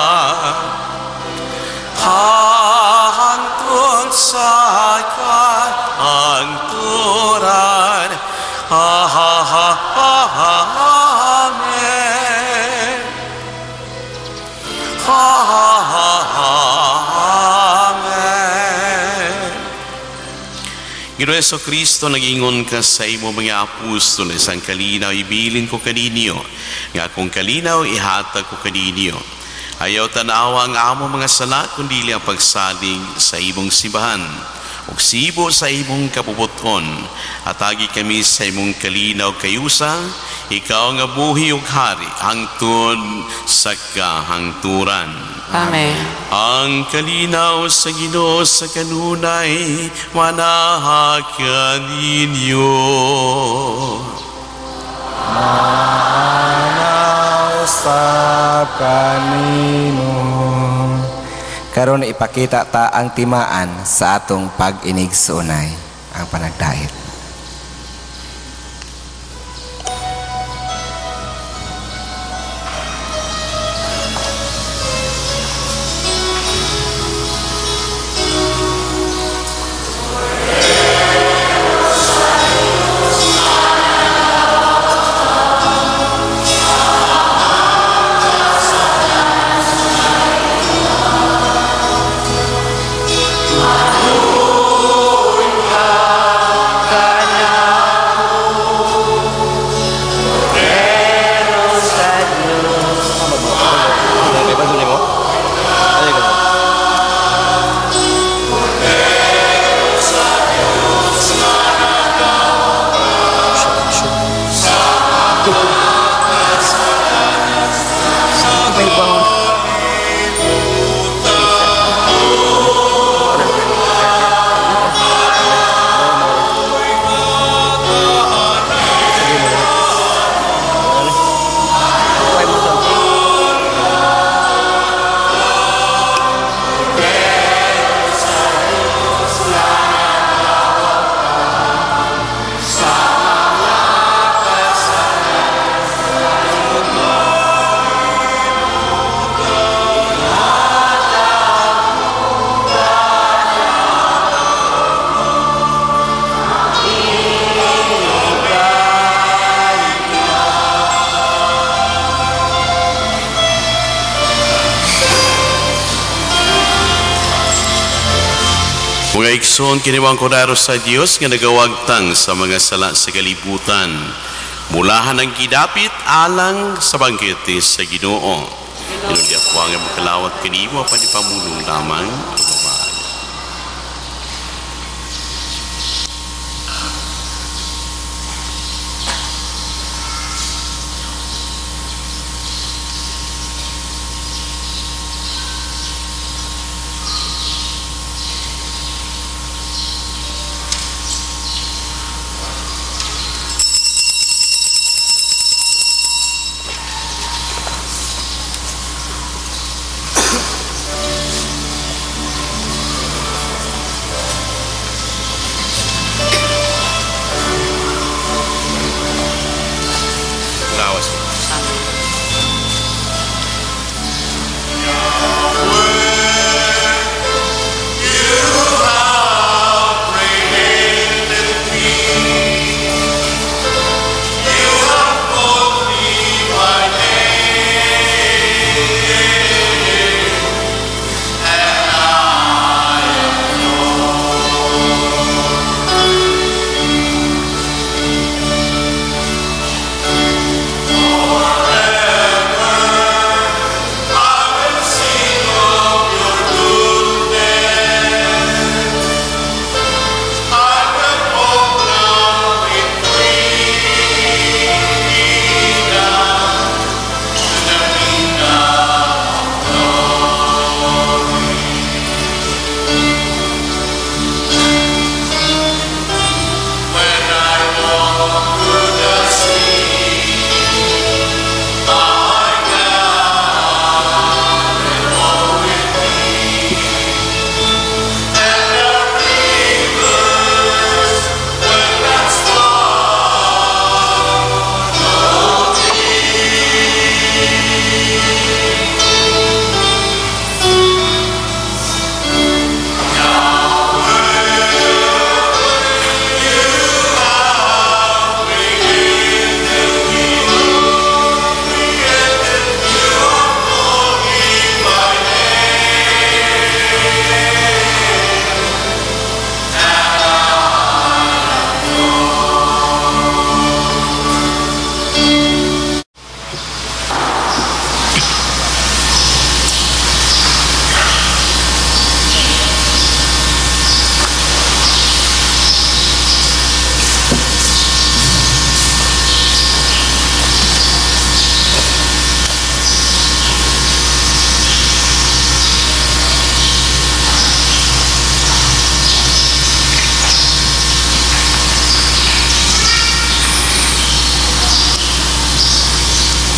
hangtod sa kahangturan. Ha ha ha ha ha. Amen. Ha ha ha ha. Amen. Ginoo Hesukristo, nag-ingon ka sa imo mga apostol, isang kalinaw ibilin ko kaninyo, nga akong kalinaw ihatag ko kaninyo. Ayaw tanawa ang amo mga sala, kundi ang pagsalig sa imong simbahan ug sibo sa imong kabubuton. Atagi kami sa imong kalinaw kayusa, ikaw nga buhi ug hari hangtod sa kahangturan. Amen. Ang kalinaw sa Ginoo sa kanunay manaha kaninyo. Manaw sa kanino. Karon ipakita ta ang timaan sa atong pag-inigsuonay, ang panagdait. Mga igsoon, kiniwang kordero sa Dios nga nagawagtang sa mga sala sa kalibutan. Mulahan ang gidapit alang sa bangkete sa Ginoo. Ginoo ako ang makalawat kanimo apan ipamulong lamang tumabag.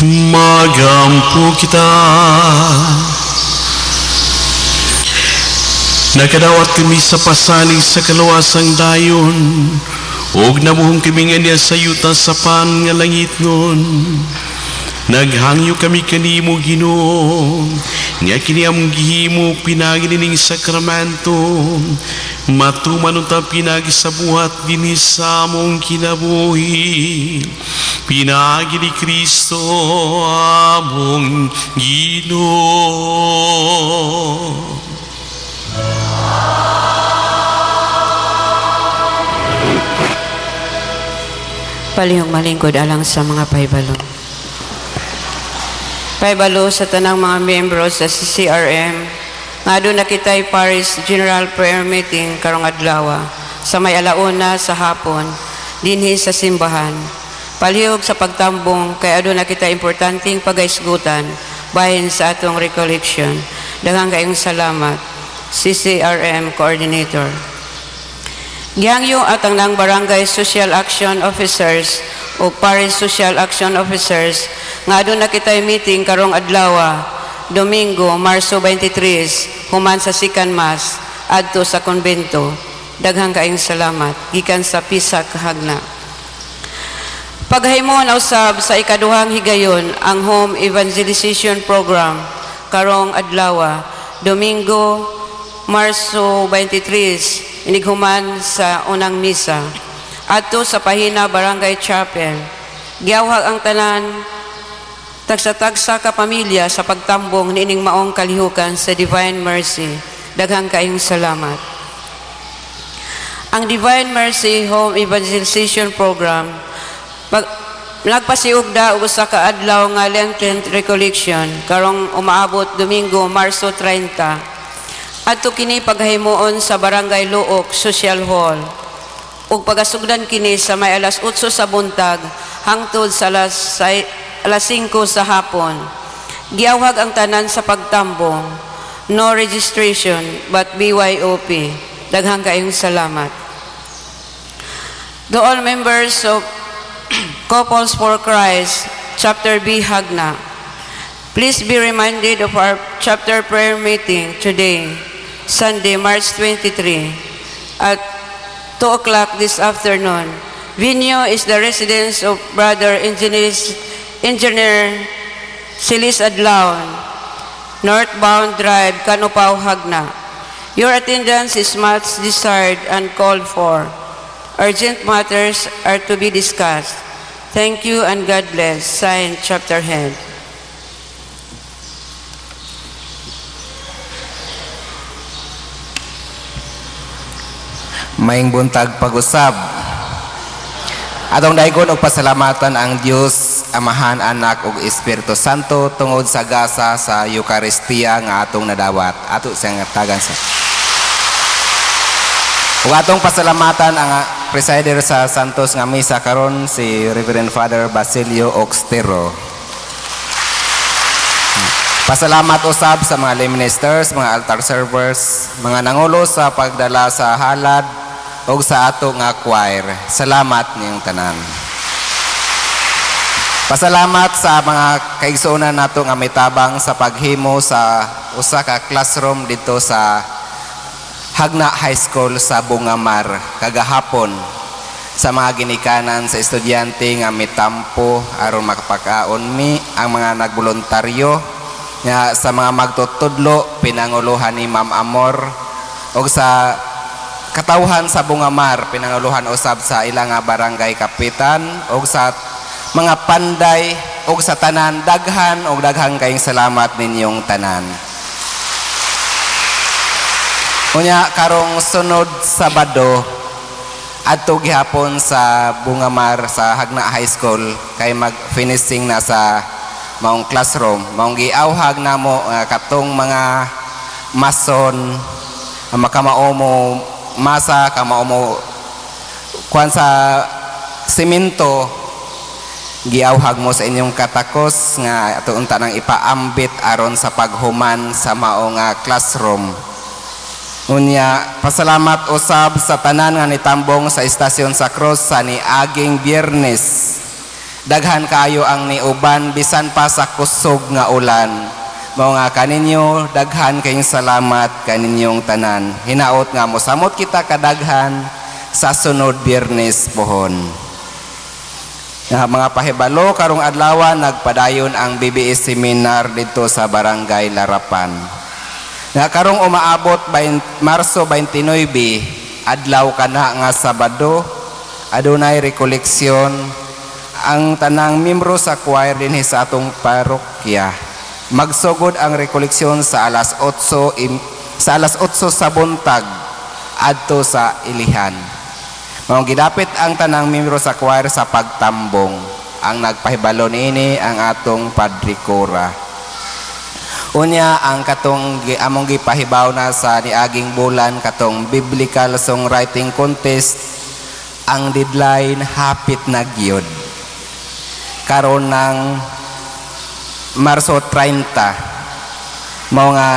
Magampo kita. Nakadawat kami sa pasalig sa kalawasang dayon, ug namuhong kami nga niya sa yuta sa pan nga langit nun. Naghangyo kami kanimo, Ginoo, nga kini among gihimo pinagi nining sakramento, matuman unta pinagi sa buhat dinhi sa among kinabuhi. Pinagi ni Kristo among Ginoo. Palihog malingkod alang sa mga pahibalo. Pahibalo sa tanang mga miyembro sa CCRM nga aduna kitay Parish General Prayer Meeting karong adlaw sa may 1:00 sa hapon dinhi sa simbahan. Palihog sa pagtambong kay aduna kitay importanteng pagaisgutan bahin sa atong recollection. Daghang kayong salamat, CCRM Coordinator. Gihangyo atang nang Barangay Social Action Officers o Parish Social Action Officers nga aduna kitay meeting karong adlaw, Domingo, Marso 23, human sa Sikan Mass adto sa konbento. Daghang kaayong salamat gikan sa Pisak Hagna. Paghimon usab sa ikaduhang higayon ang Home Evangelization Program karong adlaw, Domingo, Marso 23, inighuman sa unang misa adto sa Pahina Barangay Chapel. Giawhag ang tanan tagsa-tagsa ka pamilya sa pagtambong niining maong kalihukan sa Divine Mercy. Daghang kaayong salamat. Ang Divine Mercy Home Evangelization Program nagpasiugda og usa ka adlaw nga Lenten Recollection karong umaabot Domingo, Marso 30. Adto kini paghimuon sa Barangay Luok Social Hall. Ug pagasugdan kini sa may 8:00 sa buntag hangtod sa alas 5 sa hapon. Giawhag ang tanan sa pagtambong. No registration but BYOP. Daghang kaayong salamat. To all members of Couples for Christ, Chapter B, Hagna, please be reminded of our chapter prayer meeting today, Sunday, March 23, at 2 o'clock this afternoon. Venue is the residence of Brother Engineer Celis Adlaon, Northbound Drive, Kanupao, Hagna. Your attendance is much desired and called for. Urgent matters are to be discussed. Thank you and God bless. Signed, Chapter Head. Maayong buntag pag-usab. Atong daygon og pasalamatan ang Dios Amahan, Anak ug Espiritu Santo tungod sa gasa sa Eukaristiya nga atong nadawat. Ato siyang tagan sa. Ug atong pasalamatan ang presider sa Santos nga misa karon si Reverend Father Basilio Oxtero. Pasalamat usab sa mga lay ministers, mga altar servers, mga nangulo sa pagdala sa halad ug sa ato nga choir. Salamat niyong tanan. Pasalamat sa mga kaigsuonan nato nga mitabang sa paghimo sa usa ka classroom dito sa Hagna High School sa Bungamar kagahapon, sa mga ginikanan sa estudyante nga mitampo aron makapakaon mi, ang mga nagboluntaryo nga sa mga magtutudlo pinanguluhan ni Ma'am Amor, ug sa katawhan sa Bungamar pinanguluhan usab sa ilang nga barangay kapitan, ug sa mga panday ug sa tanan, daghan og daghang kayong salamat ninyong tanan. Unya karong sunod Sabado adto gihapon sa Bungamar sa Hagna High School kay mag-finishing na sa maong classroom. Maong giawhag namo katong mga mason makamao mo masa, kamao mo kuan sa simento, giawhag mo sa inyong katakos nga ato unta nang ipaambit aron sa paghuman sa mao nga classroom. Unya pasalamat usab sa tanan nga nitambong sa istasyon sa Cross sa niaging Biyernes. Daghan kaayo ang niuban bisan pa sa kusog nga ulan. Mao nga kaninyo daghan kayong salamat kaninyong tanan. Hinaot nga mosamot kita kadaghan sa sunod Biyernes pohon. Nga mga pahibalo, karong adlaw nagpadayon ang BBS seminar dito sa Barangay Larapan. Nga karong umaabot Marso 29, adlaw kana nga Sabado, adunay rekoleksyon ang tanang miyembro sa choir dinhi sa atong parokya. Magsugod ang rekoleksyon sa alas 8 sa alas 8 sa buntag adto sa Ilihan. Mao gidapit ang tanang miyembro sa choir sa pagtambong. Ang nagpahibalo niini ang atong Padre Cora. Unya ang katong among gipahibaw na sa niaging bulan, katong biblical songwriting contest, ang deadline hapit na gyud. Karon ng Marso 30. Mao nga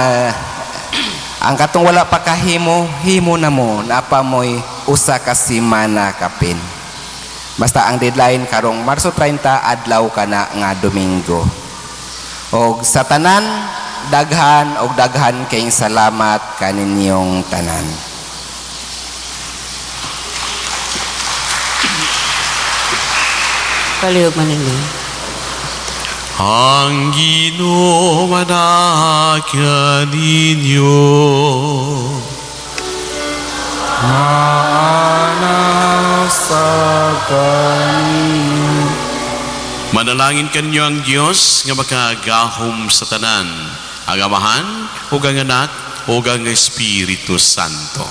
ang katong wala pa kahimo, himo na mo, napa mo'y usa ka semana kapin. Basta ang deadline karong Marso 30, adlaw kana nga Domingo. Og sa tanan, daghan og daghan kayong salamat kaninyong tanan. Palihog man ninyo. Ang Ginoo kaninyo. Maana sa kaninyo. Manalangin kanyo ang Dios nga makagahom sa tanan, ang Amahan ug ang Anak ug ang Espiritu Santo.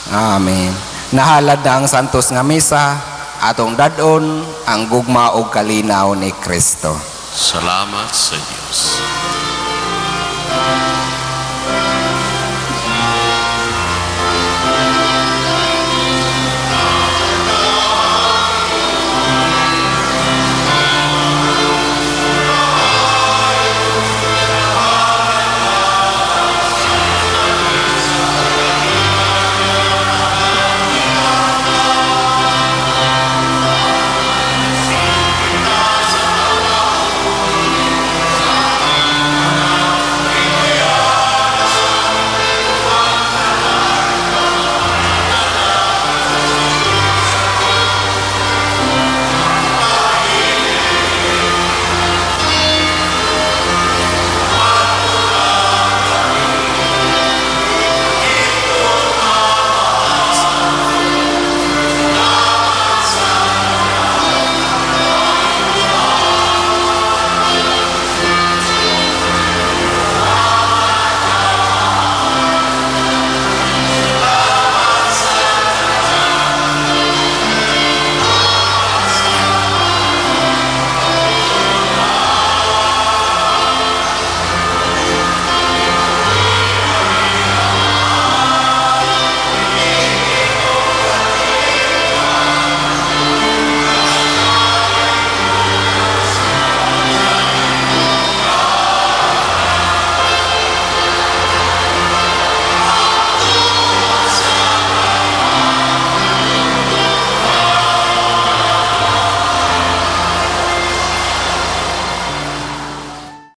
Amen. Nahalad na ang santos nga misa, atong dadon ang gugma ug kalinaw ni Kristo. Salamat sa Dios.